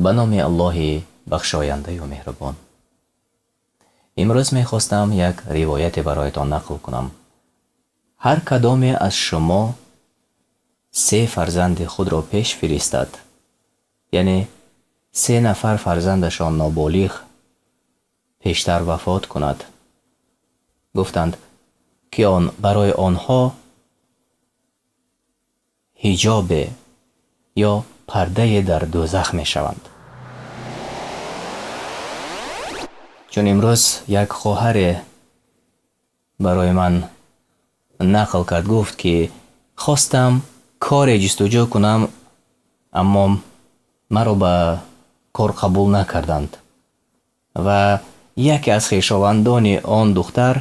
Ба номи Аллоҳи бахшояндаю меҳрубон. Имрӯз мехостам як ривояте бароятон нақл кунам. Ҳар кадоме аз шумо се фарзанди худро пеш фиристад, яъне се нафар фарзандашон ноболиғ пештар вафот кунад. Гуфтанд, ки он барои онҳо ҳиҷобе ё пардае дар дӯзах мешаванд. Чун имрӯз як хоҳаре барои ман нақл кард, гуфт ки хостам коре ҷустуҷӯ кунам, аммо маро ба кор қабул накарданд. Ва яке аз хешовандони он духтар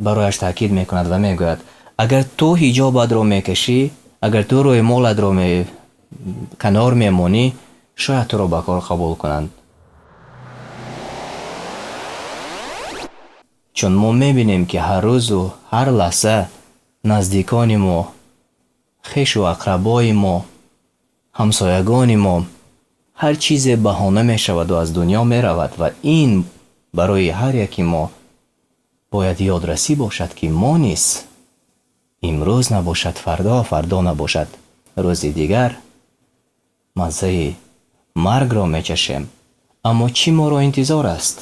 барояш таъкид мекунад ва мегӯяд: агар ту ҳиҷобатро мекашӣ, агар ту рӯймолатро канор мемонӣ, шояд туро ба кор қабул кунанд. Чун мо мебинем, ки ҳар рӯзу ҳар лаҳза наздикони мо, хешу ақрабои мо, ҳамсоягони мо ҳар чизе баҳона мешаваду аз дунё меравад ва ин барои ҳар яки мо бояд ёдрасӣ бошад, ки мо низ имрӯз набошад фардо, фардо набошад рӯзи дигар маззаи маргро мечашем. Аммо чӣ моро интизор аст?